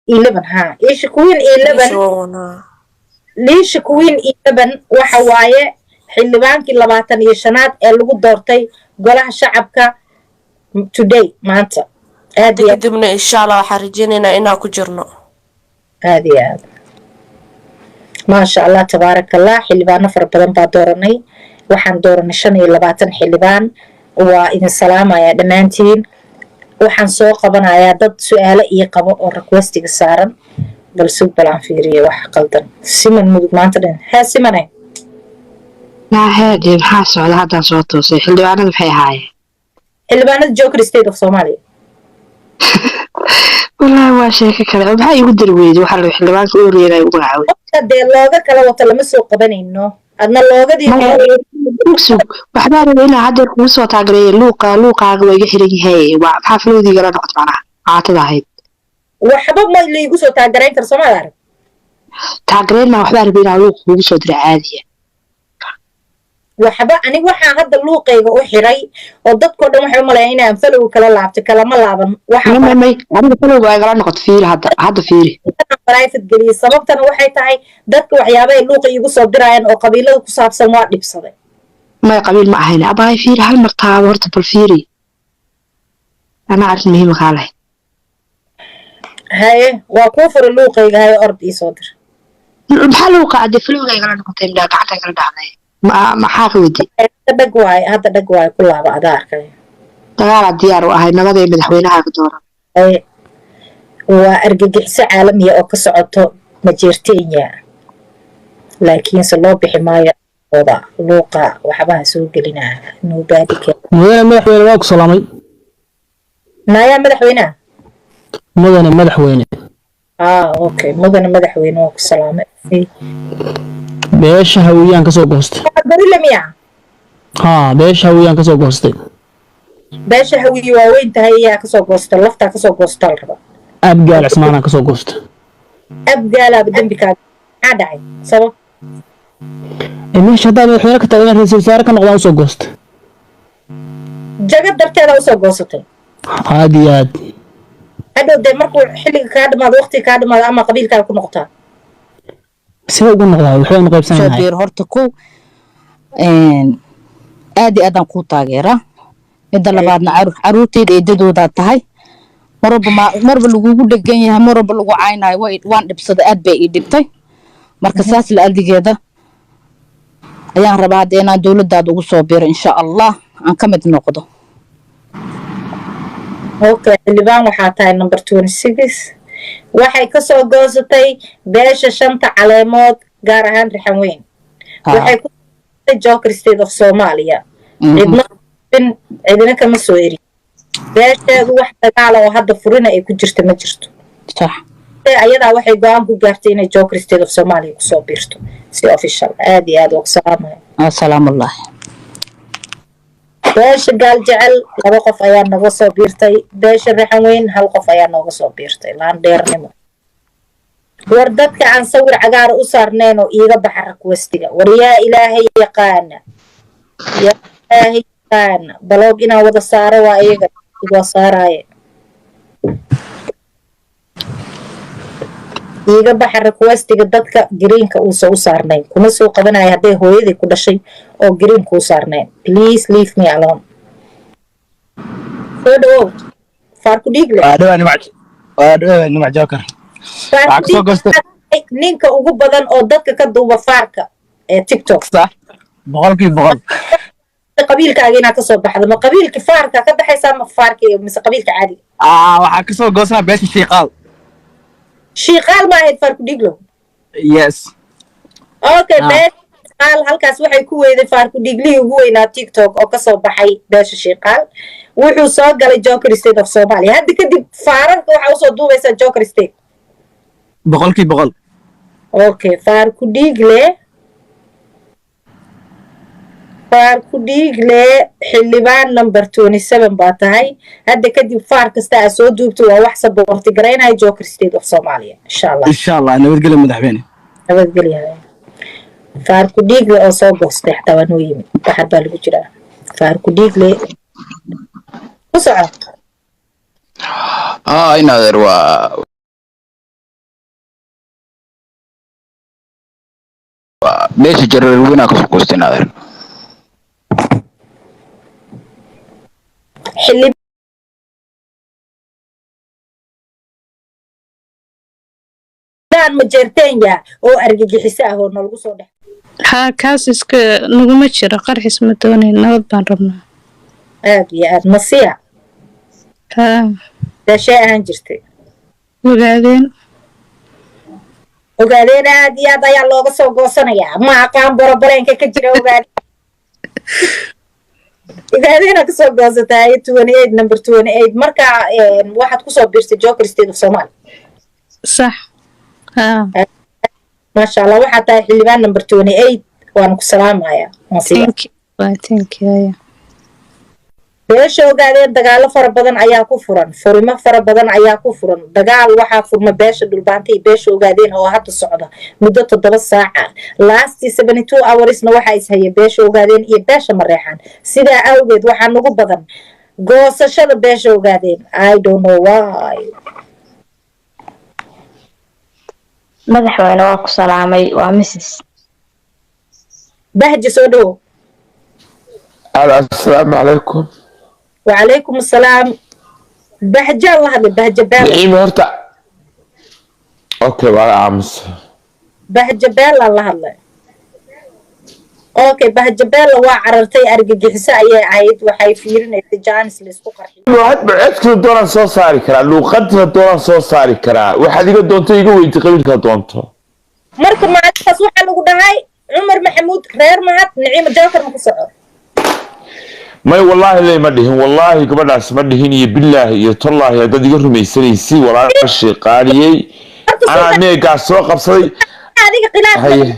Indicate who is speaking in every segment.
Speaker 1: 11 ha, Liisha Queen 11. Liisha Queen 11 waxa waaye xildhibaankii 25aad ee lagu doortay Golaha Shacabka today, maanta. Aad iyo aad.
Speaker 2: Kadibna, insha Allah, waxaan rajeynaynaa inaan ku jirno.
Speaker 1: Aad iyo aad, maasha Allah, tabaaraka Allah. Xildhibaano fara badan baa dooranay. Waxaan dooranay 25 xildhibaan. Waa idin salaamayaa dhammaantiin. Waxaan soo qabanayaa dad su-aalo ii qabo oo requestiga saaran. Bal sug, bal aan fiiriye wax qaldan. Siman Mudug maanta dhan hee simane.
Speaker 3: Heede, maxaa socda? Haddaan soo toosay. Xildhibaanada maxay ahaayeen?
Speaker 1: Xildhibaanada Joker State of Somalia.
Speaker 3: Wallaahi waa sheeko kale. Oo maxaa iigu dari weyday? Waxaa la xildhibaanka u horreeyay ugu magacaaway.
Speaker 1: Qofka dee looga kala wato lama soo qabanayno, adna loogadii.
Speaker 3: Sug, waxbaa rabay inaa haddeer kugu soo taagereeya. Luuqa luuqaaga waa iga xiran yahay. Waa maxaa falowdiigala noqot macnaha caatada ahayd?
Speaker 1: Waxba ma laigu soo taagarayn karo, soomaad arag.
Speaker 3: Taagereyn maa, waxbaa rabay inaa luuqa kugu soo dira caadiya.
Speaker 1: Waxba aniga waxaa hadda luuqayga u xiray oo dadkoo dhan waxay u maleeyaan inaan follow kala laabtay. Kalama laaban. Waxaa
Speaker 3: may may, aniga followga waa igala noqot. Fiiri hadda, hadda fiiri.
Speaker 1: Private geliyey. Sababtana waxay tahay dadka waxyaaba ay luuqa iigu soo dirayaan oo qabiilada ku saabsan waa dhibsaday.
Speaker 3: May, qabiil ma ahayn abaay. Fiiri, hal mar taabo horta, bal fiiri. Anaa arrin muhiima kaa lahayd.
Speaker 1: Haye, waa kuu furay luuqayga. Haye, ord ii soo dir.
Speaker 3: Maxaa lagu qaacday? Followga igala noqotay, indhaa gacanta igala dhacday. Maxaa ka wadi?
Speaker 1: Hadda dhag waaye, hadda dhag waaye, ku laaba, adaa arkay.
Speaker 3: Dagaalaa diyaar u ahay nabada madaxweynahaaga dooran.
Speaker 1: Haye, waa argagixiso caalamiya oo ka socoto Majeertenya, laakiinse loo bixi maayo oda luuqa. Waxbaha soo gelinaa nobody care.
Speaker 4: Mudane madaxweyne, waa ku salaamay.
Speaker 1: Naayaa madaxweynaha?
Speaker 4: Mudane madaxweyne.
Speaker 1: Ah, okay, mudane madaxweyne, waa ku salaamay.
Speaker 4: Beesha Hawiyaan kasoo goostay.
Speaker 1: Gorilla miya?
Speaker 4: Haa, beesha Hawiyaan kasoo goostay.
Speaker 1: Beesha Hawiye waa weyn tahay. Ayaa kasoo goosta? Laftaa kasoo goostaa la rabaa.
Speaker 4: Abgaal Cismaanaa kasoo goostay.
Speaker 1: Abgaalaaba dembi kaaga maxaa dhacay? Sabab?
Speaker 4: Ee meesha haddaa madaxweyne ka tahay, inaan ra-iisul wasaare ka noqdaan usoo goostay.
Speaker 1: Jago darteeda usoo goosatay?
Speaker 4: Aad iyo aad.
Speaker 1: Hadhow dee markuu xilliga kaa dhamaado, waqtiga kaa dhamaado, ama qabiilkaaga ku noqotaa?
Speaker 4: See ugu noqdaa? Waxbaynu
Speaker 5: soo
Speaker 4: qaybsanaynay.
Speaker 5: Biir horta kow, aad iyo aadaan kuu taageeraa. Midda labaadna, caruurteyda eedadoodaa tahay. Marwalba marba lagugu dhegan yahay, mar walba lagu caynayo, waan dhibsaday, aad bay ii dhibtay. Marka saas la adigeeda ayaan rabaa hadda inaan dowladaada ugu soo biro, insha Allah, aan ka mid noqdo.
Speaker 1: Okay, xildhibaan waxaa tahay number 26. Waxay kasoo goosatay beesha Shanta Caleemood, gaar ahaan Rixan Weyn. Waxay ku Joker State of Somalia. Cidna cidina kama soo eri. Beesheedu wax dagaala oo hadda furina ay ku jirta ma jirto. Ayadaa waxay go-aan ku gaartay inay Joker State of Somalia kusoo biirto si official. Aad iyo aad waa ku salaamaya.
Speaker 5: Asalaamullahi.
Speaker 1: Beesha Gaal Jecel laba qof ayaa nooga soo biirtay. Beesha Raxan Weyn hal qof ayaa nooga soo biirtay. Laan dheernimo. War dadka aan sawir cagaara u saarnayn oo iiga baxa requestiga. War yaa Ilaahay yaqaana, yaa Ilaahay yaqaana, block inaan wada saaro waa iyaga waa saaraaye. Iiga baxa requestiga dadka greenka uusa u saarnayn. Kuma soo qabanaya hadday hooyadii ku dhashay oo green kuu saarnayn. Please leave me alone. Soo dhawow, Faarku Dhiigle.
Speaker 6: Waa dhawaa Nimac, waa dhawaa Nimac Joker. Waxaa kasoo goostay.
Speaker 1: Ninka ugu badan oo dadka ka duuba faarka ee TikTok.
Speaker 6: Sax, 100%.
Speaker 1: Qabiilkaaga inaad kasoo baxdo, ma qabiilka faarka ka baxaysaa, ma faarka mise qabiilka caadiga?
Speaker 6: Ah, waxaa kasoo goosanaa beesha Shiiqaal.
Speaker 1: Shiiqaal ma ahayd, Faarku Dhiiglow?
Speaker 6: Yes.
Speaker 1: Okay.
Speaker 6: Ah.
Speaker 1: Beesha Shiiqaal halkaas waxay ku weyday Faarku Dhiiglihii ugu weynaa TikTok oo kasoo baxay beesha Shiiqaal. Wuxuu soo galay Joker State of Somalia. Hadda kadib faararka waxaa usoo duubaysaa Joker State.
Speaker 6: 100%.
Speaker 1: Okay, Faarku Dhiigle, Faarku Dhiigle, xildhibaan number 27 baa tahay. Hadda kadib faar kasta aad soo duubto waa wax support garaynaya Joker State of Somalia, insha Allah.
Speaker 6: Insha Allah. Nabadgelyo, madaxweyne.
Speaker 1: Nabadgelya. Faarku Dhiigle oo soo goostay xataa waa noo yimid. Baxar baa lagu jiraa. Faarku Dhiigle, ku soco.
Speaker 7: Ah, in adeer waa Beesha jareer weynaa kasoo goostay adeer.
Speaker 1: Xildhibaan Majeerteenya oo argagixiso ah oo nalagu soo dhex
Speaker 8: Haa, kaas iska naguma jiro. Qarxis ma doonayn, nabad baan rabnaa.
Speaker 1: Aad iyo aad, Masiya.
Speaker 8: Haa.
Speaker 1: Daashee ahaan jirtay?
Speaker 8: Ogaadeen.
Speaker 1: Ogaadeen aad iyo aad ayaa looga soo goosanayaa. Ma aqaan borobareenka ka jira ogaadeen. Ogaadeena kasoo goosataa 28, number 28. Marka waxaad kusoo biirtay Joker State of Somalia.
Speaker 8: Sax, haa.
Speaker 1: Maasha Allah, waxaad tahay xildhibaan number 28. Waana ku salaamaya, Masiya.
Speaker 8: Thank you. Bye, thank you, yeah.
Speaker 1: Beesha Ogaadeen dagaalo fara badan ayaa ku furan, furimo fara badan ayaa ku furan. Dagaal waxaa furma beesha Dhulbaanta iyo beesha Ogaadeen oo hadda socda muddo 7 saaca. Last 72 hoursna waxaa ishaya beesha Ogaadeen iyo beesha Mareexaan. Sidaa awgeed waxaa nagu badan goosashada beesha Ogaadeen. I don't know why.
Speaker 9: Madaxweyne, waa ku salaamay, waa Mrs.
Speaker 1: Bahji, soo dhowo.
Speaker 10: Asalaamu calaykum.
Speaker 1: Wacalaykum asalaam. Bahjaan la hadlay, Bahja Beela.
Speaker 10: Naciime, horta okay, waa aamus.
Speaker 1: Bahja Beelaan la hadlay. Okay, Bahja Beela waa carartay, argagixiso ayay ahayd. Waxay fiirinaysay jaanis laisku qarxiyo.
Speaker 10: Hadba codkii doonaan soo saari karaa, luuqadii doonaan soo saari karaa. Waxaad iga doonto iga weyti, qabiilka doonto.
Speaker 1: Marka maalintaas waxaa lagu dhahay Cumar Maxamuud reer Mahad, Naciimo Joker ma ku soco?
Speaker 10: May, wallaahi ley ma dhihin, wallaahi gabadhaas ma dhihin, iyo bilaahi iyo tallaahi haddaad iga rumaysanaysi, walaashii qaaliyey anaa meegaas soo qabsaday.
Speaker 1: Adiga khilaaf
Speaker 10: Haye.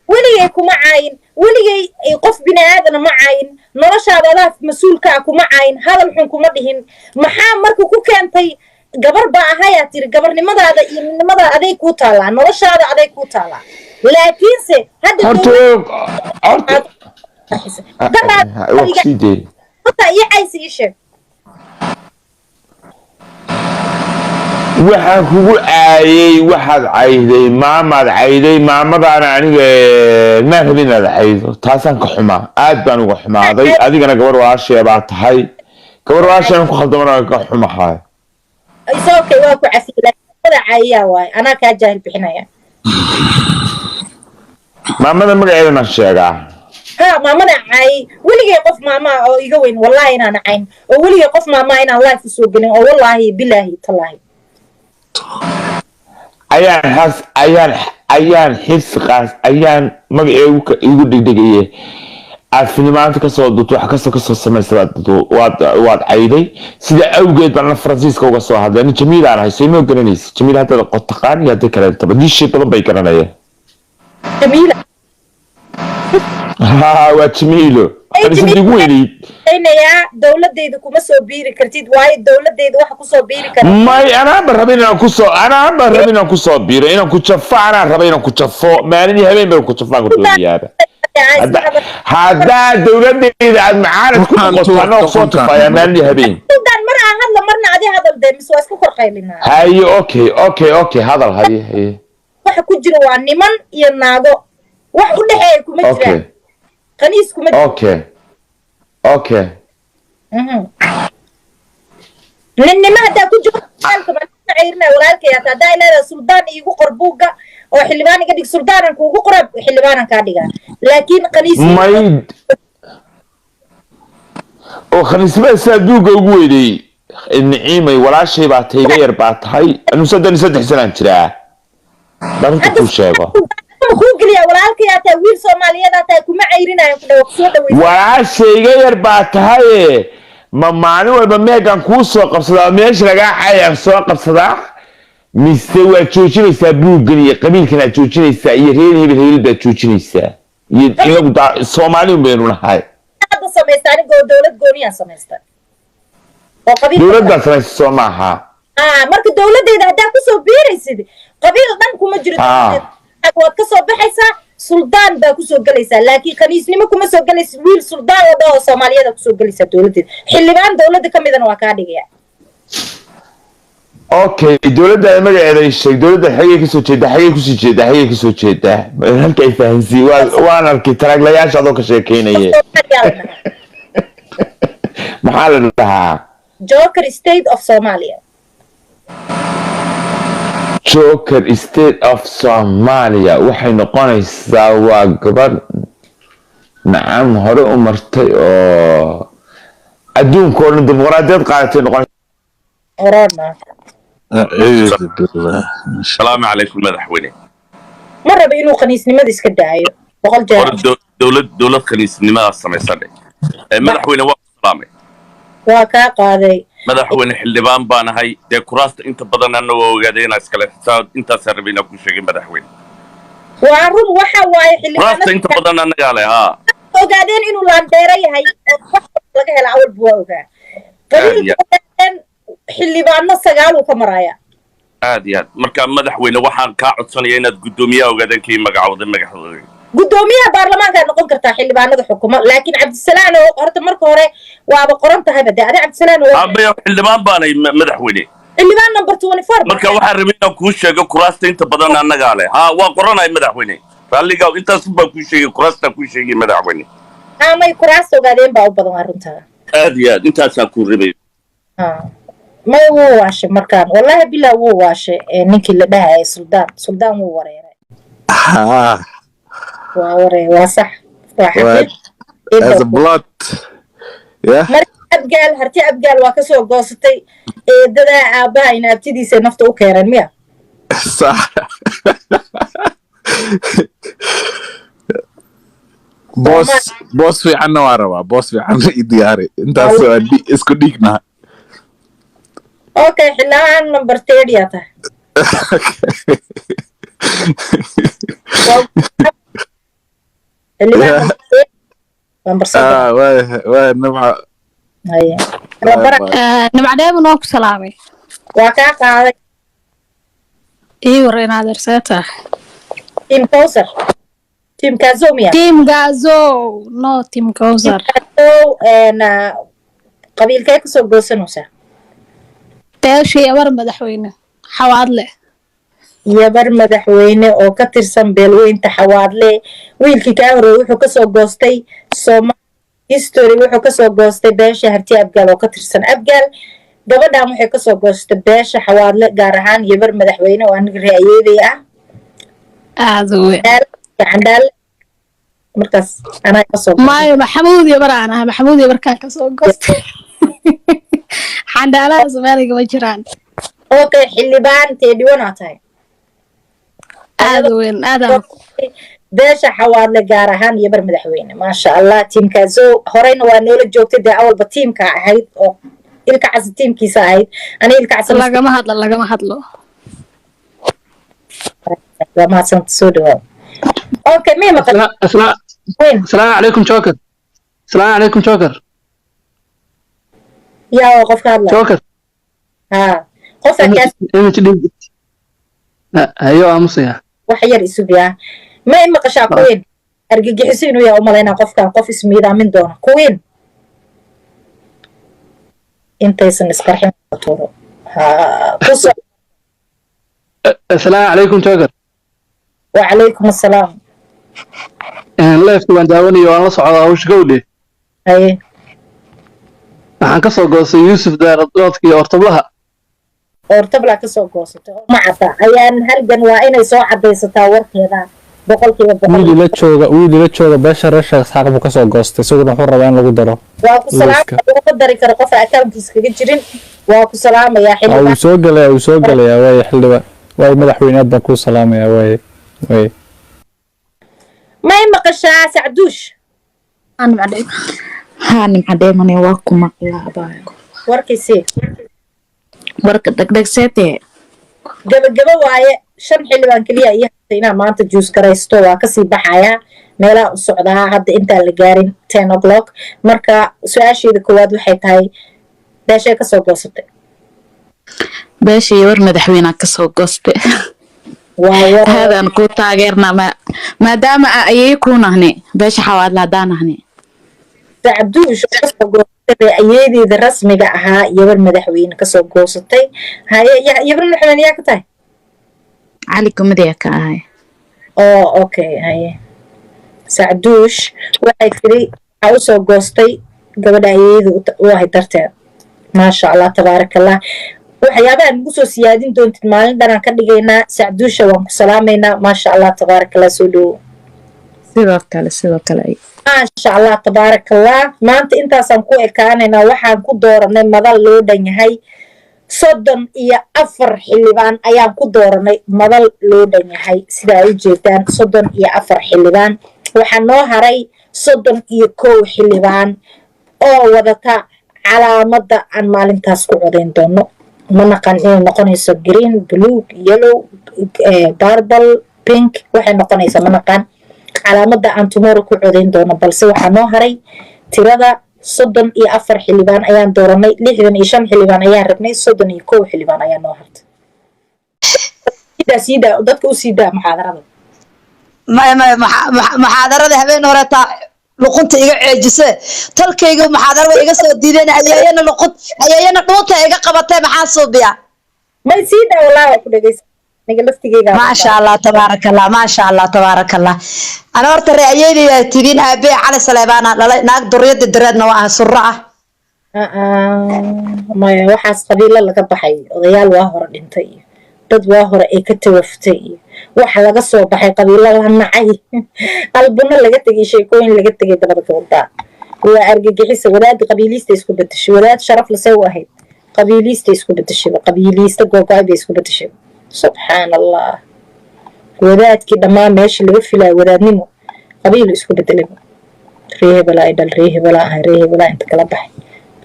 Speaker 1: Weligay kuma caayin, weligay qof bini aadana ma caayin. Noloshaada adaa mas-uulka ah, kuma caayin, hadal xun kuma dhihin. Maxaa marka ku keentay? Gabar baa ahayaa tiri, gabarnimadaada iyo midnimadaada aday kuu taallaa, noloshaada aday kuu taallaa, laakiinse hadda
Speaker 10: Horta horta waa kusii deeyay.
Speaker 1: Horta iyo caysi ii sheeg.
Speaker 10: Waxaan kugu caayay, waxaad cayday maamaad cayday, maamadaana aniga maan rabin inaad caydo. Taasaan ka xumaa, aad baan uga xumaaday. Adigana gabar walaashee baa tahay, gabar walaasheen ku khaldamana ka xumahay.
Speaker 1: Is okay, waa ku cafiyey, laakiin maamada caayiyaa waaye, anaa kaa jaahil bixinaya.
Speaker 10: Maamada magaceeda maan sheegaa?
Speaker 1: Ha, maamada caayay. Weligay qof maamaa oo iga weyn wallahi inaan cayn, oo weligay qof maamaa inaan life usoo gelin, oo wallaahi bilaahi tallaahi.
Speaker 10: Ayaan xas ayaan ayaan xifqaas ayaan magaceegu igu dhegdhegaye aad filimaanta kasoo duubto, wax kastoo kasoo samaysa waad cayday. Sida awgeed baan Faransiiska uga soo hadlay. Ani Jamiil aan ahay, soo ima garanaysa Jamiil? Haddaad qotaqaan iyo haddii kaleetaba diishay badan bay garanayeen.
Speaker 1: Jamiila.
Speaker 10: Ha, waa Jamiilo, kaniisada igu weynayd.
Speaker 1: Aynayaa dowladayda kuma soo biiri kartid, waayo dowladayda waxa kusoo biiri kara
Speaker 10: May, anaanba raba inaan kusoo, anaanba raba inaan kusoo biiro, inaan ku jafo anaan raba, inaan ku jafo maalin iyo habeen baan ku jafaan ku doonayaaba. Haddaa dowladayda aad macaanad ku noqoto, anaa kusoo tufayaa maalin iyo habeen.
Speaker 1: Suldaan, mar aan hadla, marna adi hadal dee, mise waa isku kor qaylinaa?
Speaker 10: Haye, okay, hadal, haye haye.
Speaker 1: Waxa ku jira waa niman iyo naago, wax u dhexeeya kuma jiraan, qaniis kuma jiro.
Speaker 10: Okay.
Speaker 1: Ninnimo haddaa ku jiro cayrina walaalkay hata haddaa leedahay suldaan iigu qor buugga oo xildhibaan iga dhig, suldaanan kuugu qora, xildhibaanan kaa dhigaa, laakiin qaniis
Speaker 10: May, oo khaniismada sidaa duugga ugu weynay. Niciimay, walaashay baa tahay, iga yar baa tahay. Anu 33 sanaan jiraa, baan runta kuu sheego.
Speaker 1: Ma kuu geliyaa? Walaalkay aa tahay, wiil Soomaaliyeed aa tahay, kuma cayrinayo, ku dhawo kusoo dhaweysa.
Speaker 10: Walaashay iga yar baa tahaye, ma maalin walba meegaan kuu soo qabsadaa, meesha lagaa cayaan soo qabsadaa, mise waad joojinaysaa buuggan iyo qabiilkan aad joojinaysaa iyo reer hebel hebel baad joojinaysaa iyo inagu Soomaali un baynu nahay.
Speaker 1: Hadda samaysta anigoo dowlad gooniyaan samaysta oo qabiil
Speaker 10: Dowlad baad samaysa, soo maaha?
Speaker 1: Ah, marka dowladeyda haddaa kusoo biiraysid, qabiil dhan kuma jiro. Dowladeyda waad kasoo baxaysaa, suldaan baa kusoo gelaysaa, laakiin khaniisnimo kuma soo gelaysid. Wiil suldaan oo dhaho Soomaaliyada kusoo gelaysaa dowladeeda, xildhibaan dowladda ka midana waa kaa dhigaya.
Speaker 10: Okay, dowladda magaceeda ii sheeg. Dowladda xagee kasoo jeedaa? Xagee kusii jeedaa? Xagee kasoo jeedaa? Halka ay fahansiiye waan arkay taraaglayaasha adoo ka sheekeynaya.
Speaker 1: Soomaaliya la dhahaa.
Speaker 10: Maxaa la dhahaa?
Speaker 1: Joker State of Somalia.
Speaker 10: Joker State of Somalia waxay noqonaysaa waa gabadh, nacam, hore u martay oo adduunka oo dhan dimuqraadiyad qaadatay noqon.
Speaker 1: Corona.
Speaker 11: أعوذ بالله.
Speaker 12: السلام عليكم madaxweyne.
Speaker 1: Ma raba inuu khaniisnimada iska daayo 100 jeer.
Speaker 12: Hore dowlad khaniisnimadaas samaysanay. Madaxweyne, waa ku salaamay.
Speaker 1: Waa kaa qaaday.
Speaker 12: Madaxweyne, xildhibaan baan ahay. Dee kuraasta inta badan anna waa ogaaday inaa iskale xisaab. Intaasaan rabay inaan ku sheegay, madaxweyne.
Speaker 1: Waa run, waxa waaye
Speaker 12: kuraasta
Speaker 1: xildhibaanada
Speaker 12: inta badan annagaa leh, haa.
Speaker 1: Ogaadeen inuu laandeero yahay oo wax walba laga hela awalba waa ogaa.
Speaker 12: Aad iyo
Speaker 1: Qabiilka ogaadeen xildhibaano 9 uu ka maraya.
Speaker 12: Aad iyo aad. Marka madaxweyne, waxaan kaa codsanaya inaad guddoomiyaha ogaadeen kii magacowday magaxdooda.
Speaker 1: Guddoomiyaha baarlamaankaa noqon kartaa xildhibaanada xukumo, laakiin Cabdisalaan oo horta marka hore waaba qoran tahayba dee adi Cabdisalaan oo
Speaker 12: Aabaya, xildhibaan baanay, madaxweyne.
Speaker 1: Xildhibaan number 24.
Speaker 12: Marka waxaan rabay inaan kuu sheego kuraasta inta badan annagaa leh, haa. Waa qoranay madaxweyne, raalligaa. Intaas baan kuu sheegay, kuraastaan kuu sheegay, madaxweyne.
Speaker 1: Amay kuraasta ogaadeen baa u badan, waa runtaa.
Speaker 12: Aad iyo aad, intaasaan kuu rabay.
Speaker 1: May, wuu waashay markaan, wallahi bilaa wuu waashay. Ninkii la dhahayay Suldaan, Suldaan wuu wareeray.
Speaker 11: Ha.
Speaker 1: Waa wareer, waa sax, waa
Speaker 11: What?
Speaker 1: xaqiiq.
Speaker 11: As a blood. Yeah.
Speaker 1: Marka Abgaal, Harti Abgaal waa kasoo goosatay. Eedadaa aabaha ina abtidiisa nafta u keeneen miya?
Speaker 11: صح. Boos boos fiicanna waa rabaa, boos fiicanna i diyaari. Intaas waa isku dhiignaha.
Speaker 1: Okay, xildhibaan number 30 aa tahay. Xildhibaan number 30, number 30.
Speaker 11: Ah, waay Nimca.
Speaker 1: Haye. Rabara.
Speaker 8: Nimcadheeman, waan ku salaamay.
Speaker 1: Waa kaa qaaday.
Speaker 8: Ii war inaad adeersee tahay.
Speaker 1: Team Kowsar, team Kazomia.
Speaker 8: Team Gazo, no team Kowsar.
Speaker 1: Kazow qabiilkee kasoo goosanaysaa?
Speaker 8: Beeshii Yabar, madaxweyne, Xawaadle.
Speaker 1: Yabar madaxweyne oo ka tirsan beelweynta Xawaadle. Wiilkii kaa horreeyey wuxuu kasoo goostay Soma History, wuxuu kasoo goostay beesha Harti Abgaal oo ka tirsan Abgaal. Gabadhan waxay kasoo goostay beesha Xawaadle, gaar ahaan Yabar madaxweyne oo aniga raayeeday ah.
Speaker 8: Aada u weyn.
Speaker 1: Candhaale markaas anaa kasoo goostay.
Speaker 8: Maayo, Maxamuud Yabar aan ahay. Maxamuud Yabarkaan kasoo goostay. Xandhaalaha Soomaaliga ma jiraan.
Speaker 1: Okay, xildhibaan 31 aa tahay.
Speaker 8: Aada u weyn, aadaan.
Speaker 1: Beesha Xawaadle, gaar ahaan Yabar madaxweyne. Maasha Allah, tiimkaaso horeyna waa noola joogtay. Dee awalba tiimka ahayd oo Ilka Casa tiimkiisa ahayd. Ani Ilka Casa
Speaker 8: Lagama hadlo, lagama hadlo.
Speaker 1: Waa mahadsanta, soo dhawaa. Okay, mii maqal?
Speaker 4: Asalaamu calaykum Joker, asalaamu calaykum Joker.
Speaker 1: Yaa waa qofka hadlaya?
Speaker 4: Joker.
Speaker 1: Ha, qofka kaas.
Speaker 4: MHD hayo, aamusaya.
Speaker 1: Wax yar isugiyaa, ma i maqashaa? Queen argagixiso inuu yaa umalaynaa qofkan, qof ismiidaamin doona. Queen intaysan isqarxin tuuro ha ku soo.
Speaker 4: Asalaamu calaykum Joker.
Speaker 1: Wacalaykum assalaam.
Speaker 4: Leefka waan daawanayo, waan la socdaa hawsha gowdhe.
Speaker 1: Haye.
Speaker 4: Waxaan ka soo goostay Yuusuf Daaraddoodka iyo Ortablaha.
Speaker 1: Ortabla ka soo goosatay ma cadda ayaan halgan, waa inay soo caddaysataa warkeeda 100%.
Speaker 13: Wiil ila jooga, wiil ila jooga beesha reer Sheekh Isxaaq buu kasoo goostay. Isaguna wuxuu rabaa in lagu daro
Speaker 1: Waa ku
Speaker 13: liiska.
Speaker 1: Salaamaya, laguma dari karo qof accountkiisa kaga jirin. Waa ku salaamayaa.
Speaker 13: Wuu
Speaker 1: Xildhibaan.
Speaker 13: Soo gelaya, wuu soo gelayaa. Waaye xildhibaan, waaye madaxweyne, aad baan kuu salaamayaa. Waaye
Speaker 1: May maqashaa, Sacduush?
Speaker 5: Haa Nimca Dheemane, waa ku maqlaa abaayo.
Speaker 1: Warkiisii.
Speaker 5: Warka dhegdhegseetee.
Speaker 1: Gabagaba waaye. Shan xildhibaan keliya iyo hata inaa maanta juus garaysto, waa kasii baxayaa meelaha u socdaa hadda intaan la gaarin 10 o'clock. Marka su-aasheeda koowaad waxay tahay, beeshee kasoo goosatay?
Speaker 5: Beesha Yabar madaxweynea kasoo gooste.
Speaker 1: Waa war.
Speaker 5: Haadaan ku taageernaa maadaama ayay kuu nahne beesha Xawaadle haddaan nahne.
Speaker 1: Sacduush oo kasoo goosatay ayeedeeda rasmiga ahaa, Yabar madaxweyne kasoo goosatay. Haye, Yabar madaxweyne yaa ka tahay?
Speaker 5: Cali kumadayaa ka ahay.
Speaker 1: Oh, okay. Haye, Sacduush waxay tiri waxaa usoo goostay gabadha ayeeyada u ahay darteed. Maasha Allah, tabaaraka Allah. Waxyaabaha nagu soo siyaadin doontid maalin dhanaan ka dhigaynaa. Sacduusha waan ku salaamaynaa. Maasha Allah, tabaaraka Allah, soo dhowo.
Speaker 5: Sidoo kale, sidoo kale ay.
Speaker 1: Maasha Allah, tabaaraka Allah. Maanta intaasaan ku ekaanaynaa. Waxaan ku dooranay madal loo dhan yahay. 34 xildhibaan ayaan ku dooranay madal loo dhan yahay, sida ay u jeedaan. 34 xildhibaan. Waxaa noo haray 31 xildhibaan oo wadata calaamadda aan maalintaas ku codayn doono. Ma naqan inay noqonayso green, blue, yellow, purple, pink. Waxay noqonaysaa ma naqan calaamadda aan tomorrow ku codayn doono, balse waxaa noo haray tirada 34 xildhibaan ayaan dooranay. 65 xildhibaan ayaan rabnay, 31 xildhibaan ayaa noo hartay. Siidaa, siidaa dadka u siidaa muxaadarada.
Speaker 14: Maya, maya, muxaadarada habeen hore taa luqunta iga ceejise. Tolkayga muxaadarada iga soo diideen, ayeeyana luqun, ayeeyana dhuunta iga qabatay. Maxaa suubiya?
Speaker 1: May, siidaa, walaa waa ku dhegeysa aniga laftigeyga.
Speaker 14: Maasha Allah, tabaaraka Allah, maasha Allah, tabaaraka Allah. Ana horta ree ayeeydayda tidin, aabee Cali Saleebaana dhalay, naag duriyada dareedna waa ah surro ah.
Speaker 1: Maya, waxaas qabiilo laga baxay, odayaal waa hore dhintay iyo dad waa hore ay ka tawaftay iyo waxa laga soo baxay qabiilo la nacay, albano laga tegay, sheekooyin laga tegay dabada ka wadaa. Waa argagixisa. Wadaad qabiiliista isku bedeshay, wadaad sharaf lasee u ahayd, qabiiliista isku bedeshay, qabiiliista googo-ay bay isku bedeshay. Subxaan Allah, wadaadkii dhammaan meeshii laga filayo wadaadnimo qabiilu isku bedelay. Ree hebelaa ay dhal, ree hebelaa ahay, ree hebelaa inta kala baxay,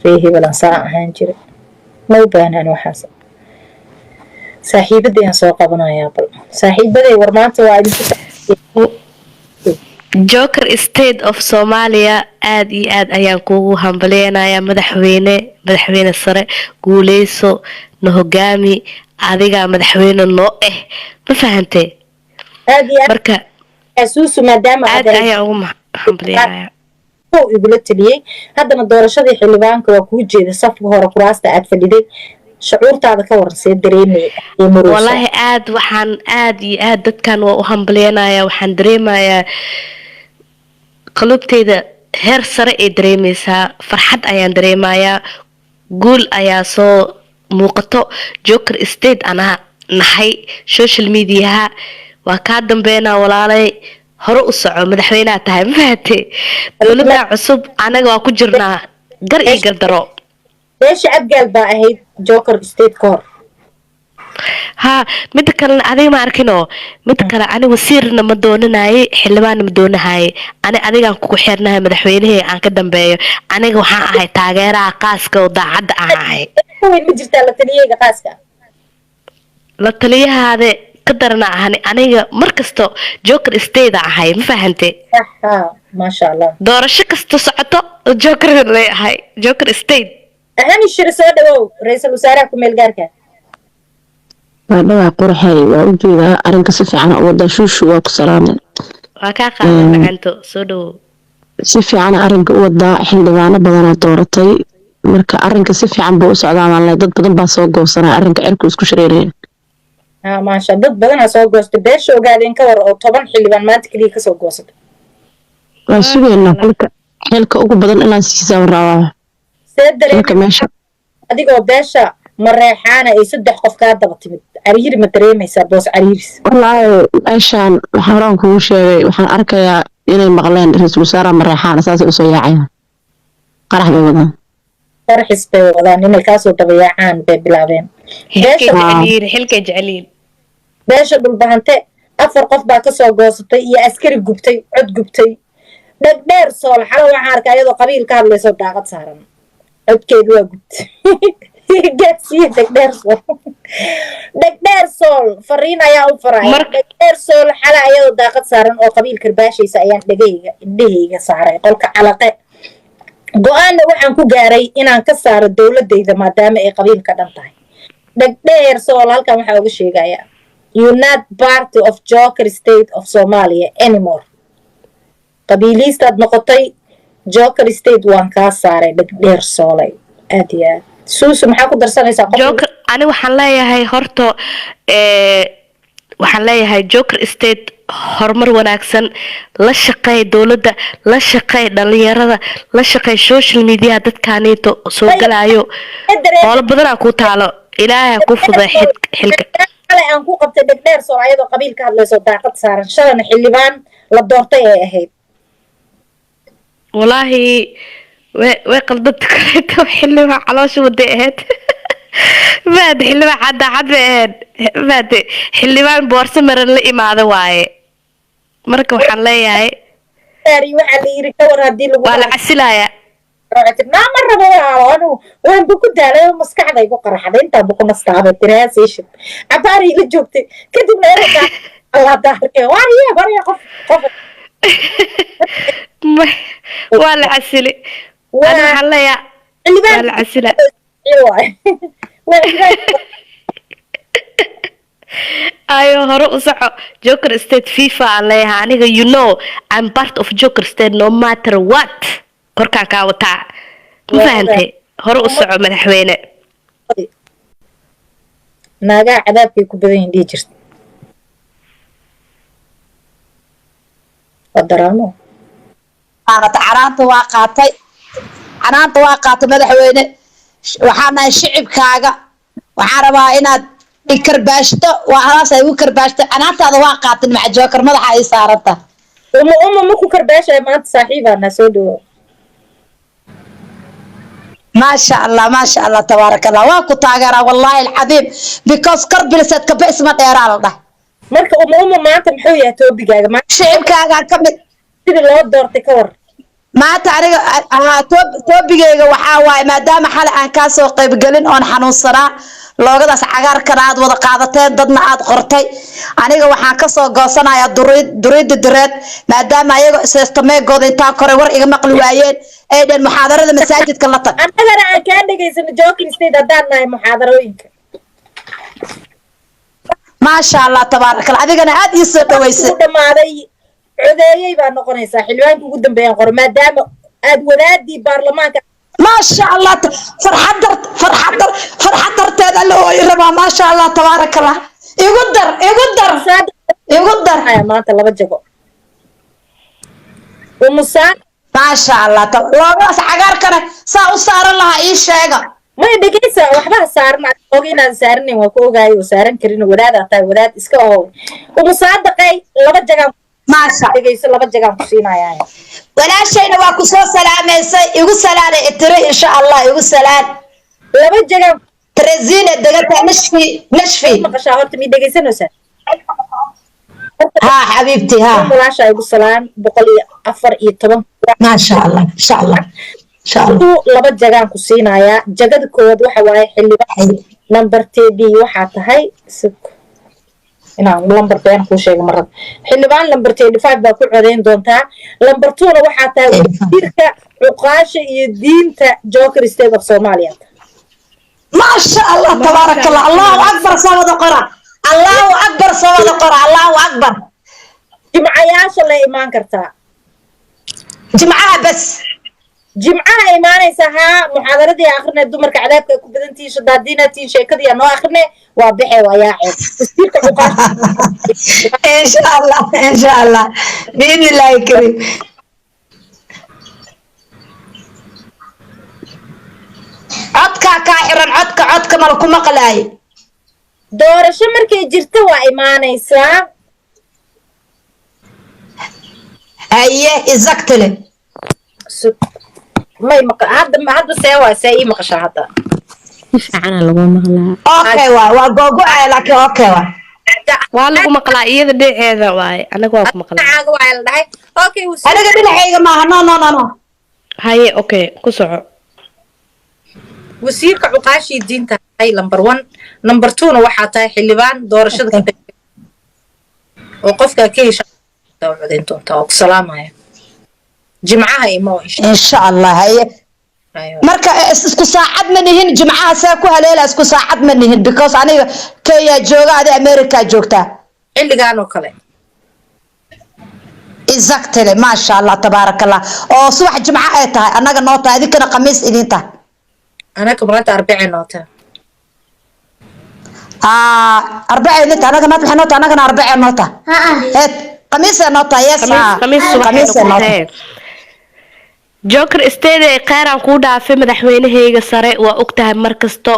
Speaker 1: ree hebelaan saa ahaan jiray. Ma u baahnaan waxaas. Saaxiibaday aan soo qabanayaa. Bal saaxiibaday, war maanta waa idinku
Speaker 2: Joker State of Somalia, aad iyo aad ayaan kuugu hambaleynayaa, madaxweyne, madaxweyne sare. Guuleyso, na hogaami, adigaa madaxweyne noo eh. Ma fahantee?
Speaker 1: Aad iyo aad.
Speaker 2: Marka
Speaker 1: xasuusu maadaama
Speaker 2: aad ayaan ugu hambaleynayaa.
Speaker 1: Kow igula taliyey, haddana doorashadii xildhibaanka waa kuu jeeda safka hore kuraasta aad fadhiday. Shucuurtaada ka waran, see dareemay ee marowsa?
Speaker 2: Walaahi aad waxaan aad iyo aad dadkan waa u hambaleynayaa. Waxaan dareemayaa qalubteyda heer sare ay dareemeysaa, farxad ayaan dareemayaa, guul ayaa soo muuqato. Joker State anaa nahay, social mediaha waa kaa dambeynaa. Walaalay, hore u soco, madaxweynaha tahay. Ma fahatee? Dowladda cusub anaga waa ku jirnaa gar iyo gardaro.
Speaker 1: Beesha Abgaal baa ahayd Joker State ka hor.
Speaker 2: Haa, mida kalena adiga ma arkinoo. Mida kale, ani wasiirna ma doonanaye, xildhibaanna ma doonahaye. Ani adigaan kugu xirnahay, madaxweynihii aan ka dambeeyo. Aniga waxaan ahay taageeraha qaaska oo daacadda aan ahay.
Speaker 1: Weyn ma jirtaa la taliyeyga qaaska?
Speaker 2: La taliyahaade ka darana ahani. Aniga mar kasto Joker State ahay, ma fahante?
Speaker 1: Ha, maasha Allah.
Speaker 2: Doorasho kasta socoto Joker leeyahay, Joker State.
Speaker 1: Hani Shire, soo dhawow, ra-iisul wasaaraha ku meel gaarka.
Speaker 3: Waa dhawaa qurxay, waa u jeedaa arrinka si fiican u wadaa. Shuushu, waa ku salaamay.
Speaker 2: Waa kaa qaaday, macanto, soo dhawow.
Speaker 3: Si fiican arrinka u wadaa, xildhibaano badanaa dooratay. Marka arrinka si fiican buu u socdaa baan leeyahay. Dad badan baa soo goosanaya, arrinka cirku isku shareeraya.
Speaker 1: Ha, maasha, dad badanaa soo goostay. Beesha Ogaadeen ka war oo 10 xildhibaan maanta keliya kasoo goosatay?
Speaker 3: Waan sugaynaa xilka ugu badan inaan siisaan rabaa.
Speaker 1: See
Speaker 3: xilka
Speaker 1: dareemay
Speaker 3: meesha
Speaker 1: adigoo beesha Mareexaana ay saddex qof kaa daba timid? Cariiri ma dareemaysaa, boos cariiris?
Speaker 3: Wallaahi meeshaan waxaan horaan kugu sheegay, waxaan arkayaa inay maqleen ra-iisul wasaaraha Mareexaana, saasay usoo yaacayaan, qarax bay wadaan.
Speaker 1: Qarxis bay wadaan, inay kaasoo dabayaacaan bay bilaabeen.
Speaker 2: Xilkay
Speaker 1: Beesha
Speaker 2: jecel yihiin, xilkay jecel yihiin.
Speaker 1: Beesha Dhulbahante afar qof baa kasoo goosatay iyo askari gubtay, cod gubtay. Dhegdheer sool xalo waxaan arkaa iyadoo qabiil ka hadlayso daaqad saaran, codkeedu waa gubtay. Gaadsiiye Dhegdheer Sool. Dhegdheer Sool fariin ayaa u faraya. Dhegdheer Sool xala ayadoo daaqad saaran oo qabiil karbaashaysa ayaan dhegayga indhahayga saaray qolka Calaqe. Go-aanna waxaan ku gaaray inaan ka saaro dowladayda maadaama ay qabiilka dhan tahay. Dhegdheer Sool halkan waxaa uga sheegaya, you not part of Joker State of Somalia anymore. Qabiiliistaad noqotay. Joker State waan kaa saaray Dhegdheer Soolay. Aad iyo aad. Suusu, maxaa ku darsanaysaa qof?
Speaker 2: Joker, ani waxaan leeyahay horta, waxaan leeyahay Joker State horumar wanaagsan. La shaqeey dowladda, la shaqeey dhalinyarada, la shaqeey social media. Dadkaaniito soo galaayo, hoolo badanaa ku taalo. Ilaahay ha ku fuday xilka.
Speaker 1: Xalay aan ku qabtay Dhegdheer Sool ayadoo qabiil ka hadlayso, daaqad saaran. Shalana xildhibaan la doortay ay ahayd.
Speaker 2: Walaahi way qaldanta kaleeto. Xildhibaan caloosha waday ahayd maade, xildhibaan caddaacad bay ahayd maade, xildhibaan boorso maran la imaada waaye. Marka waxaan leeyahay
Speaker 1: waxaa la yiri, kawar haddii lagu
Speaker 2: waa la casilayaa.
Speaker 1: Naa, ma rabo walaalo, anu waanba ku daalay oo maskaxda igu qaraxday. Intaanba ku nastaabay tiraasation cabaaray la joogtay. Kadibna eraygaa Allah daarke wariye wariye qof qof.
Speaker 2: Waa la casili. Ani waxaan leeyahay waa la casila.
Speaker 1: Waa.
Speaker 2: Ayo, hore u soco Joker State. FIFA aan leeyahay aniga. You know I'm part of Joker State no matter what. Korkaan kaa wataa, ma fahantay? Hore u soco, madaxweyne.
Speaker 1: Naagaha cadaabkay ku badan yihin dhihi jirta, waa daraamo.
Speaker 14: Qaadata canaanta, waa qaatay canaanta, waa qaatay madaxweyne. Waxaan nahay shicibkaaga. Waxaan rabaa inaad i karbaashto. Waa halaas ay igu karbaashto. Canaantaada waa qaatay, maca Joker madaxa ay saaranta.
Speaker 1: Uma ma ku karbaashaya maanta, saaxiibaana soo dhawo.
Speaker 14: Maasha Allah, maasha Allah, tabaaraka Allah. Waa ku taageeraa, wallaahi alcadiim, because karbiliseed kaba isma dheeraa la dhah.
Speaker 1: Marka uma maanta muxuu yahay toobigaaga maanta?
Speaker 14: Shicibkaagaan ka mid.
Speaker 1: Sidii loo doortay ka war.
Speaker 14: Maanta aniga toobigeyga waxaa waaye, maadaama xalay aan kaa soo qaybgelin oon xanuunsanaa, loogadaas cagaarkana aad wada qaadateen, dadna aad qortay, aniga waxaan kasoo goosanayaa duriidda direed, maadaama ayago iseystameegooda intaa koray war iga maqli waayeen, ay dheen muxaadarada masaajidka la tag.
Speaker 1: Annagana aan kaa dhegaysano Joker State haddaan nahay muxaadarooyinka.
Speaker 14: Maasha Allah, tabaaraka Allah. Adigana aad ii soo dhaweysay.
Speaker 1: Ugu dhamaaday codeeyey baa noqonaysaa xildhibaanka ugu dambeeyaan qoro, maadaama aad wadaadii baarlamaanka.
Speaker 14: Maasha Allah, farxad darteed alla ooyi rabaa. Maasha Allah, tabaaraka Allah. Igu dar, igu dar, igu dar.
Speaker 1: Maanta laba jago umusaan.
Speaker 14: Maasha Allah, loogadaas cagaarkana saa u saaran lahaa ii sheega.
Speaker 1: May, dhegeysa, waxba ha saaran. Og inaan saaranayn waa ku ogaayo oo saaran karin. Wadaadaa tahay, wadaad iska ohow. Umusaadaqay, laba jagaan.
Speaker 14: Maasha.
Speaker 1: Dhegeyso, laba jagaan ku siinayaa.
Speaker 14: Walaashayna waa ku soo salaamaysay. Igu salaanay itiri, insha Allah igu salaan.
Speaker 1: Laba jagaan.
Speaker 14: Trezina degata Nashfi, Nashfi.
Speaker 1: Maqashaa horta? Mi dhegeysanaysaa?
Speaker 14: Ha xabiibti, ha.
Speaker 1: Walaasha igu salaan, 114.
Speaker 14: Maasha Allah, insha Allah, insha Allah.
Speaker 1: Laba jagaan ku siinayaa. Jagada koowaad waxa waaye xildhibaan number td waxaa tahay inaan lambar been kuu sheego marraba. Xildhibaan number 35 baa ku codeyn doontaa. Number two-na waxaa tahay wasiirka cuqaasha iyo diinta Joker State of Somalia.
Speaker 14: Maasha Allah, tabaaraka Allah. Allahu akbar, soo wada qora. Allahu akbar, soo wada qora. Allahu akbar.
Speaker 1: Jimcayaasha la imaan kartaa.
Speaker 14: Jimcaha bas.
Speaker 1: Jimcaha imaanaysa haa. Muxaadaradii akrinay, dumarka cadaabka ay ku badan tihiin, shadaadiina tihiin, sheekadii noo akrinay, waa baxee, waa yaacee wasiirka cuqaasha.
Speaker 14: Insha Allah, insha Allah, biidni illaahi kariim. Codkaa kaa xiran, codka mala ku maqlaaye.
Speaker 1: Doorasho markay jirto waa imaanaysaa.
Speaker 14: Haye, exactly.
Speaker 1: May maqa hadda see waa see ii maqashaa hadda?
Speaker 3: Si fiicana lagu maqlaa.
Speaker 14: Okay, waa googo-aya, laakiin okay waa.
Speaker 2: Waa lagu maqlaa iyada dhinaceeda waaye, anaga waa ku maqlaa.
Speaker 1: Dhinacaaga waa la dhahay, okay.
Speaker 14: Aniga dhinacayga maaha, no, no, no, no.
Speaker 2: Haye, okay, ku soco.
Speaker 1: Wasiirka cuqaashii diinta tahay number one. Number two-na waxaa tahay xildhibaan doorashada ka qayb oo qofkaa ka hesha codeyn doontaa. Waa ku salaamaya, jimcaha imo.
Speaker 14: Insha Allah. Haye, marka isku saacad ma nihin jimcaha, see ku haleela? Isku saacad ma nihin because aniga Kenya jooga, adi America joogtaa.
Speaker 1: Xilligan oo kale.
Speaker 14: Exactly, maasha Allah, tabaaraka Allah. Oo subax Jimco ay tahay annaga noo tahay, idinkana Khamiis idin tahay.
Speaker 1: Anaka maanta Arbacay noo tahay.
Speaker 14: Ah, Arbacay idin tahay, annaga maanta maxay noo tahay? Annagana Arbacay noo tahay, ee Khamiisay noo tahay, yes.
Speaker 2: Khamiis.
Speaker 14: Ah,
Speaker 2: Khamiis subaxayna
Speaker 14: Khamiisay
Speaker 2: ku
Speaker 14: noo tahay.
Speaker 2: tahay. Joker State ee kheyraan kuu dhaafay. Madaxweynahayga sare, waa ogtahay mar kasto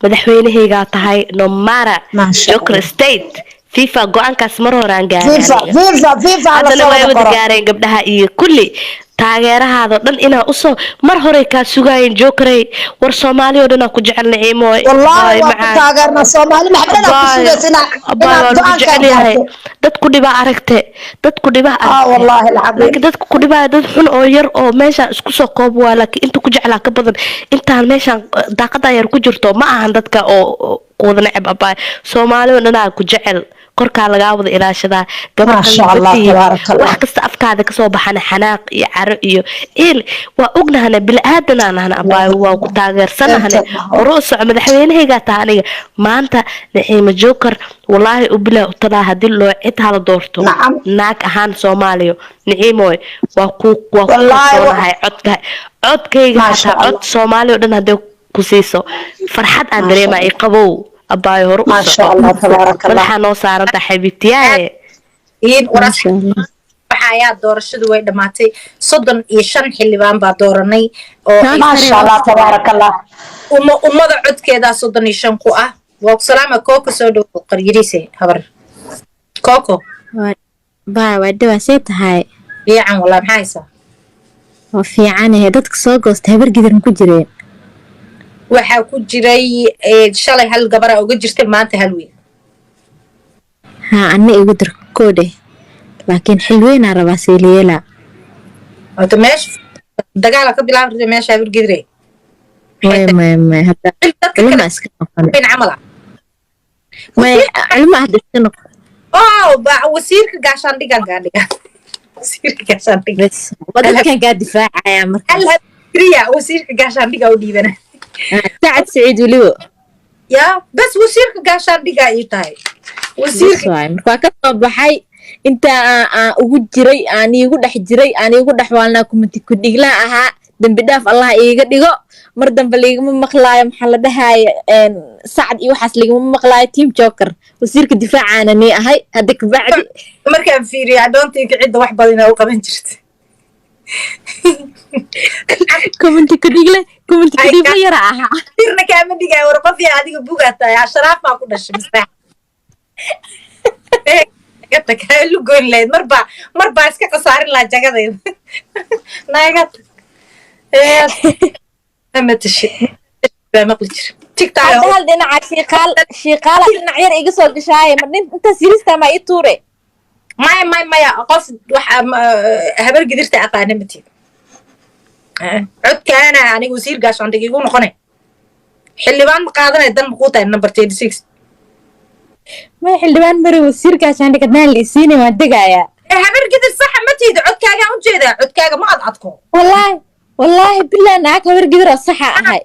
Speaker 2: madaxweynahaygaa tahay no matter.
Speaker 14: Maasha
Speaker 2: Joker
Speaker 14: Allah.
Speaker 2: State FIFA go-aankaas mar hore aan gaaray
Speaker 14: Viva,
Speaker 2: aniga.
Speaker 14: viva, viva, la
Speaker 2: Haddana
Speaker 14: soo
Speaker 2: way
Speaker 14: wada
Speaker 2: wada
Speaker 14: qoro.
Speaker 2: gaareen gabdhaha iyo kulli taageerahaado dhan inaa usoo mar horey kaa sugaayeen. Jokerey, war Soomaali oo dhan aa ku jecel, Naciimo.
Speaker 14: Wallaahi
Speaker 2: Abaay
Speaker 14: waa ku
Speaker 2: macaan.
Speaker 14: taageernaa Soomaali maxamed ku
Speaker 2: Abaay,
Speaker 14: sugaysa inaa
Speaker 2: abaay,
Speaker 14: inaad
Speaker 2: waa lagu
Speaker 14: go-aankaa
Speaker 2: jecel yahay.
Speaker 14: gaarto.
Speaker 2: Dad ku dhibaa aragte, dad ku dhibaa
Speaker 14: Ah,
Speaker 2: aragte.
Speaker 14: wallaahi alcadiim.
Speaker 2: Laakiin dadka ku dhibaa dad xun oo yar oo meeshaan isku soo koob waa, laakiin inta ku jeclaa ka badan intaan meeshaan daaqadan yar ku jirto. Ma ahan dadka oo kuwada neceb, abaay. Soomaali oo dhanaa ku jecel, korkaa lagaa wada ilaashadaa. Gabar
Speaker 14: Maasha Allah,
Speaker 2: qalbi
Speaker 14: tabaaraka Allah.
Speaker 2: wax kasta afkaada kasoo baxana xanaaq iyo caro iyo ciil waa ognahana, bili-aadanaa nahna, abaay, waa ku taageersanahane. Hore u soco, madaxweynahaygaa taha. Aniga maanta Naciimo Joker, wallaahi u bilaa u talaa, haddii loo cid hala doorto naag ahaan Soomaaliya, Naciimoy, waa ku
Speaker 14: Wallaahi
Speaker 2: kalsoonahay codka, codkayga
Speaker 14: Maasha
Speaker 2: xataa cod
Speaker 14: Allah.
Speaker 2: Soomaaliya oo dhan hadday ku siiso, farxad aan
Speaker 14: Maasha
Speaker 2: dareemaa i
Speaker 14: Allah.
Speaker 2: qabow. Abaay, hore u
Speaker 14: Maasha
Speaker 2: soco.
Speaker 14: Allah, tabaaraka Allah.
Speaker 2: Madaxaa noo saaranta, xabiibtiyaaye.
Speaker 1: In waxa ayaa doorashadu way dhamaatay, 35 xildhibaan baa dooranay oo
Speaker 14: Maasha Allah, tabaaraka Allah.
Speaker 1: Uma ummada codkeedaa 35 ku ah. Waa ku salaama, Kooko, soo dhow, qaryiriise habar Kooko.
Speaker 15: Baa waa dhawaa, see tahay?
Speaker 1: Fiican walaa, maxaa haysaa?
Speaker 15: Waa fiicanahe. Dadka soo goosta Habar Gidir ma ku jireen?
Speaker 1: Waxaa ku jiray shalay hal gabara uga jirtay, maanta hal wiil.
Speaker 15: Haa, anna igu dar koodhe, laakiin xilweynaa rabaa siiliyeela.
Speaker 1: Horta meesha dagaala ka bilaabi rabtay meesha Habar Gidire.
Speaker 15: Maya, maya, maya, hadda culuma iska noqon.
Speaker 1: Weyn camal ah.
Speaker 15: Maya, culuma hadda iska noqon.
Speaker 1: Oh, ba wasiirka gaashaandhigan kaa dhiga, wasiirka gaashaandhiga.
Speaker 15: Waa dadkan kaa difaacaya markaas.
Speaker 1: Hal habgiriya wasiirka gaashaandhiga u dhiibana.
Speaker 15: Sacad Siciid weliba.
Speaker 1: Ya bas, wasiirka gaashaandhiga ii tahay.
Speaker 15: Bas
Speaker 1: wasiirka
Speaker 15: waay, marka waa ka soo baxay inta aan ugu jiray, aan iigu dhex jiray, aan iigu dhex waalnaa, kumati kudhiglaa ahaa. Dembi dhaaf Allah iiga dhigo, mar dambe liigama maqlaayo. Maxaa la dhahaaye, Sacad iyo waxaas ligama maqlaayo. Team Joker, wasiirka difaacaana nii ahay hadda kabacdi.
Speaker 1: Markaan fiiriyo adoontinka cidda wax badan inaa u qaban jirta.
Speaker 15: Kumanti kudhigle, kumanti kudhigle yara ahaa.
Speaker 1: Sirna kaama dhigaayo. War qof yaa adiga bugaa tahay, asharaaf baa ku dhashay masaax naga tag, ha lu goyn lahayd, marbaa marbaa iska khasaarin lahaa jagadayda. Naga tag, ma tashid baa maqli jira TikTok.
Speaker 15: Hadda hal dhinaca shiiqaal, shiiqaala dhinac yar iga soo gashaaye, ma dhin intaas yirista ma ii tuure?
Speaker 1: Maya, maya, maya, qof waxa Habar Gidirta aqaana matid. Codkaana aniga wasiir gaashaandhig igu noqonay, xildhibaan ma qaadanay, dan makuu tahay number 36.
Speaker 15: Maya, xildhibaan mari, wasiir gaashaandhig hadnaan la isiinay waan degayaa.
Speaker 1: Habar Gidir saxa ma tiida, codkaagaan u jeedaa, codkaaga ma ad adko.
Speaker 15: Wallaahi, wallaahi billahi, naag Habar Gidir oo saxa ahay.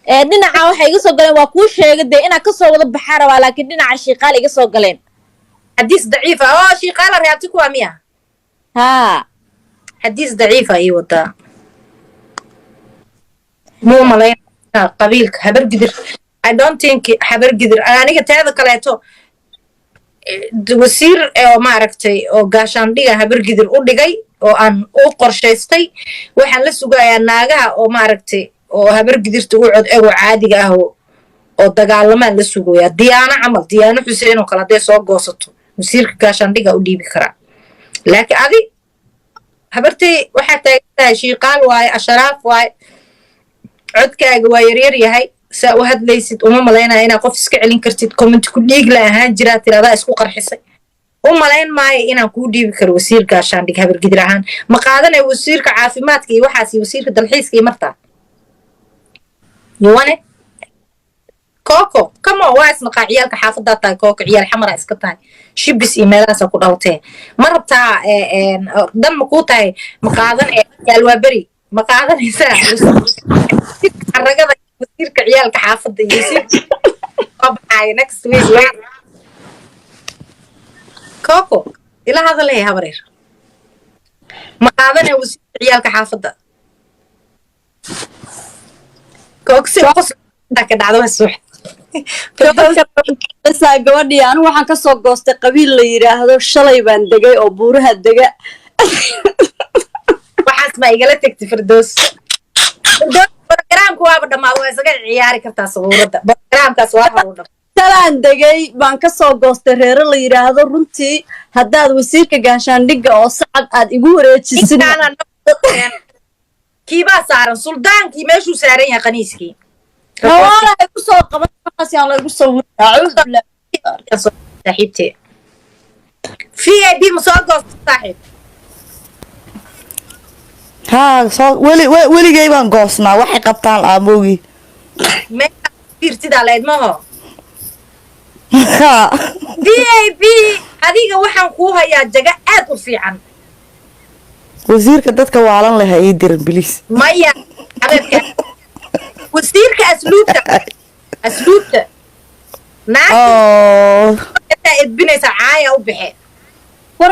Speaker 15: Ee dhinaca waxay iga soo galeen, waa kuu sheegay dee inaa kasoo wada baxaa rabaa, laakiin dhinaca shiiqaal iga soo galeen.
Speaker 1: Xadiis daciifa oo shiiqaala reabti kuwa miya?
Speaker 15: Haa.
Speaker 1: Xadiis daciifa ii wadaa, muu malaynaa qabiilka Habar Gidir. I don't think Habar Gidir aniga. Teeda kaleeto wasiir oo maaragtay oo gaashaandhiga Habar Gidir u dhigay oo aan u qorshaystay, waxaan la sugayaa naagaha oo maaragtay oo Habar Gidirta u cod egoo caadiga ah oo dagaalamaan la sugayaa. Diyaano camal, Diyaano Xuseen oo kale hadday soo goosato, wasiirka gaashaandhiga u dhiibi karaa. Laakiin adi habartay waxaa taagan tahay shiiqaal waaye, asharaaf waaye, codkaaga waa yaryar yahay. Saa u hadlaysid uma malaynaya inaad qof iska celin kartid. Comment ku dhiig la ahaan jiraa tiradaa isku qarxisay. U malayn maayo inaan kuu dhiibi karo wasiir gaashaandhig Habar Gidir ahaan. Ma qaadanaya wasiirka caafimaadka iyo waxaas iyo wasiirka dalxiiska iyo martaa you want it? Coco, come on, waa isnaqaa, ciyaalka xaafadaa tahay Coco, ciyaal xamaraa iska tahay, shibis iyo meelahaasaa ku dhalatee. Ma rabtaa dan ma kuu tahay? Ma qaadanaya ciyaal waa beri, ma qaadanaysaa ragada wasiirka ciyaalka xaafadda iyo wasiirka soo baxaaya next week? Coco. Ila hadalay habareer. Ma qaadanaya wasiirka ciyaalka xaafadda. Koogsi qos ka dhacdo waa suux.
Speaker 16: Saa gabadhii anigu waxaan ka soo goostay qabiil la yiraahdo shalay baan degay oo buuraha dega.
Speaker 1: Waxaas ma igala tegtay Firdows. Firdows programku waaba dhammaado, waa isaga ciyaari kartaa sabuuradda. Programkaas waa hor u dham.
Speaker 16: Shalaan degay baan ka soo goostay reero la yiraahdo. Runtii haddaad wasiirka gaashaandhigga oo sacad aad igu wareejisid.
Speaker 1: Kiibaa saaran suldaankii meeshuu saaran yahay qaniiskii.
Speaker 16: Nawaana igu soo qaban, waxaas yaan la igu sawirin, acuudu billah.
Speaker 1: Saaxiibtee. VIP ma soo goosta saaxiib?
Speaker 17: Haa, soo weli weligay baan goosnaa, waxay qabtaan aamoogii.
Speaker 1: Meesha fiirtidaa lahayd maho.
Speaker 17: Haa.
Speaker 1: VIP, adiga waxaan kuu hayaa jaga aad u fiican.
Speaker 17: Wasiirka dadka waalan leh ha ii dirin, bilis.
Speaker 1: Maya xabeebka, wasiirka asluubta, asluubta naagta edbinaysa caaya u baxe.
Speaker 16: War.